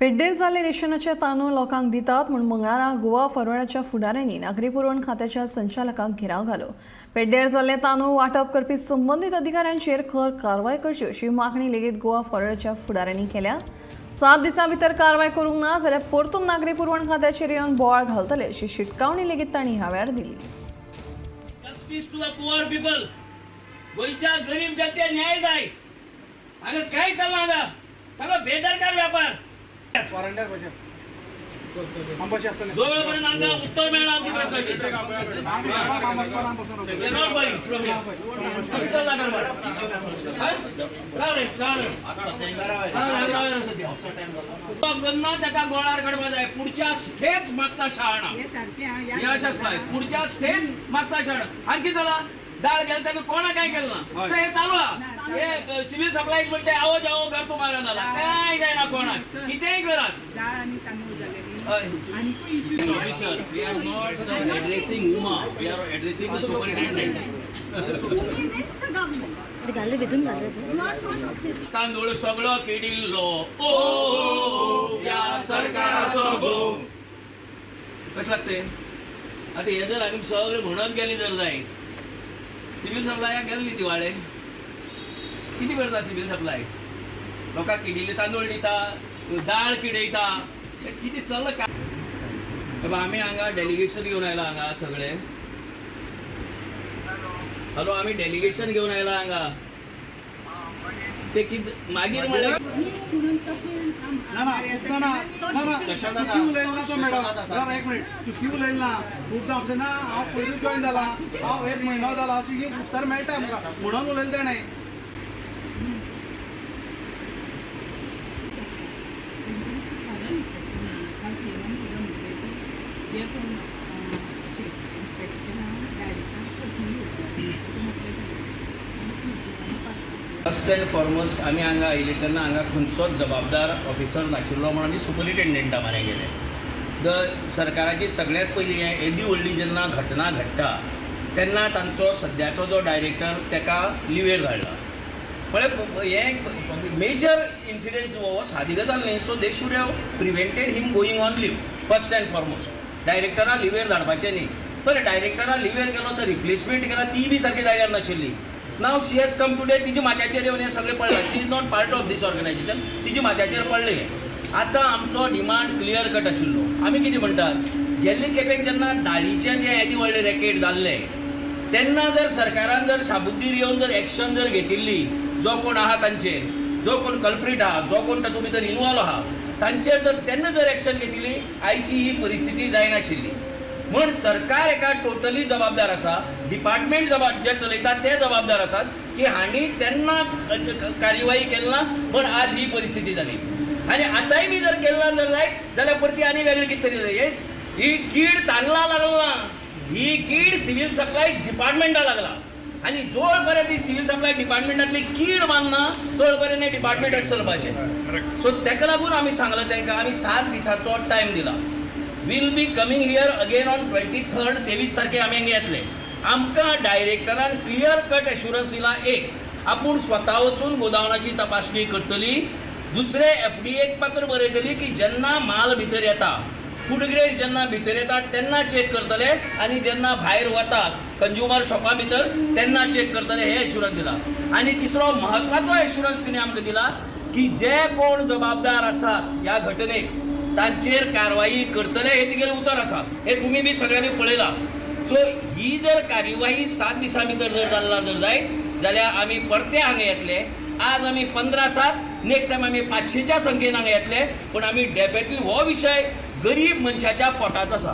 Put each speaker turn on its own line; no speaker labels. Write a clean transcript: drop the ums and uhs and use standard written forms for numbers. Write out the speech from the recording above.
पेड्डेर जाल्ले रेशनाचे तांदूळ लोकांक दितात म्हूण मंगळारा गोवा फॉरवर्डाच्या फुडाऱ्यांनी नागरी पुरवण खात्याच्या संचालकांक घेराव घालो। पेड्डेर जाल्ले तांदूळ वांटप करपी संबंदीत अधिकाऱ्यांचेर खर कारवाय करची अशी मागणी लेगीत गोवा फॉरवर्डाच्या फुडाऱ्यांनी केल्या। 7 दिसां भितर कारवाय करूंक ना जाल्यार परतून नागरी पुरवण खात्याचेर येवन बोवाळ घालतले अशी शिटकावणी लेगीत तांणी ह्या वेळार दिली।
Justice to the poor people, गोंयच्या गरीब जनते न्याय जाय। हांगा काय चल्लां हांगा सगळो बेदरकार व्यापार। जोपर्यंत आमकां उत्तर मेळना आमच्या प्रश्नाचेर तेन्ना ताका गोळार काडपा जाय। पुढच्या स्टेज मागता शाळा हे अशें आसता, पुढच्या स्टेज मागता शाळा आनी कितें जाला दाळ गेले ताका कोणा काय केलें ना। सो हे चालू आहा। हे सिव्हिल सप्लायज म्हणटा आओ जाओ घर तुम्हारा जाला, काय जायना कोणाक, कितेंय करात। Officer, we are not addressing Uma, we are addressing the superintendent. तांदूळ सगळो किडिल्लो ओ ह्या सरकाराचो गो कशें लागते। आतां हे जर आमी सगळें म्हणत गेली जर जायत, सिव्हिल सप्लायाक गेले न्ही दिवाळे कितें करता सिव्हिल सप्लाय? लोकांक किडिल्ले तांदूळ दिता, दाळ किडयता, कितें चल्लां काय? आमी हांगा डेलिगेशन घेवन आयला हांगा सगळे। हॅलो, आमी डेलिगेशन घेवन आयला हांगा। ते कितें मागीर म्हणल्यार
ना ना ना ना चुकी उलयलें ना तो मॅडम, सर एक मिनिट, चुकी उलयलें ना। खूबदां आपलें ना हांव पयरूच जॉयन जाला, हांव 1 म्हयनो जाला अशें उत्तर मेळटा आमकां म्हणून उलयलें तेणें।
फर्स्ट अँड फॉरमोस्ट आमी हांगा आयले तेन्ना हांगा खंयचोच जबाबदार ऑफिसर नाशिल्लो म्हणून आमी सुपरिटेंडंटा म्हऱ्यान गेले। The सरकाराची सगळ्यांत पयलीं हें येदी व्हडली जेन्ना घटना घडटा तेन्ना तांचो सद्याचो जो डायरेक्टर ताका लिवेर धाडला। पळय हें मेजर इन्सिडंट्स हो सादी गजाल न्ही। So they should have prevented him going on leave. First and foremost डायरेक्टरा लिवेर धाडपाचें न्ही। बरें, डायरेक्टरा लिवेर गेलो तर रिप्लेसमेंट केला ती बी सारकी जाग्यार नाशिल्ली। Now she has come today, तिजी माथ्याचेर येवन हें सगळें पडलां। She is not part of this organisation, तिजी माथ्याचेर पडलें हें। आतां आमचो डिमांड क्लियर कट आशिल्लो। आमी कितें म्हणटात, गेल्ले खेपेक जेन्ना दाळीचें जें येदें व्हडलें रॅकेट जाल्लें तेन्ना जर सरकारान जर शाबुद्दीर येवन जर एक्शन जर घेतिल्ली, जो कोण आहा तांचेर, जो कोण कल्प्रीट आहा, जो कोण तातूंत भितर इनवॉल्व आहा तांचेर जर तेन्ना जर एक्शन घेतिल्ली आयची ही परिस्थिती जायनाशिल्ली। म्हण सरकार एका टोटली जबाबदार आसा, डिपार्टमेंट जे चलयता ते जबाबदार आसात की हांणी तेन्ना कार्यवाही केली ना म्हण आज ही परिस्थिती जाली। आनी आतांय बी जर केली ना जर जायत जाल्यार परती आनी वेगळी कितें तरी जाय। येस, ही कीड तांदळा लागला, ही कीड सिव्हिल सप्लाय डिपार्टमेंटा लागला आनी जोड पर्यंत ही सिव्हिल सप्लाय डिपार्टमेंटांतली कीड मानना तोड पर्यंत हें डिपार्टमेंट अशें चलपाचें। सो ताका लागून आमी सांगलां तांकां, आमी 7 दिसांचो टायम दिला। Will be coming here again on 23rd, 23 तारखे आमी हांगा येतले। आमकां डायरेक्टरान क्लियर कट एश्युरन्स दिला, एक आपूण स्वता वचून गोदावनाची तपासणी करतली, दुसरें FDA पत्र बरयतली की जेन्ना माल भितर येता, फूड ग्रेन जेन्ना भितर येता तेन्ना चॅक करतले आनी जेन्ना भायर वता कंज्युमर शॉपा भितर तेन्ना चॅक करतले, हे एश्युरन्स दिला। आनी तिसरो म्हत्वाचो एश्युरन्स तिणें आमकां दिला की जे कोण जबाबदार आसात ह्या घटनेक तांचेर कारवाई करतले, हे तिगेलें उतर आसा, हे तुमी बी सगळ्यांनी पळयलां। सो ही जर कार्यवाही 7 दिसां भितर जर जाली जर जायत जाल्यार आमी परते हांगा येतले। आज आमी 15/7, नेक्स्ट टायम आमी 500च्या संख्येन हांगा येतले, पूण आमी डेफिनेटली हो विशय गरीब मनशाच्या पोटाचो आसा।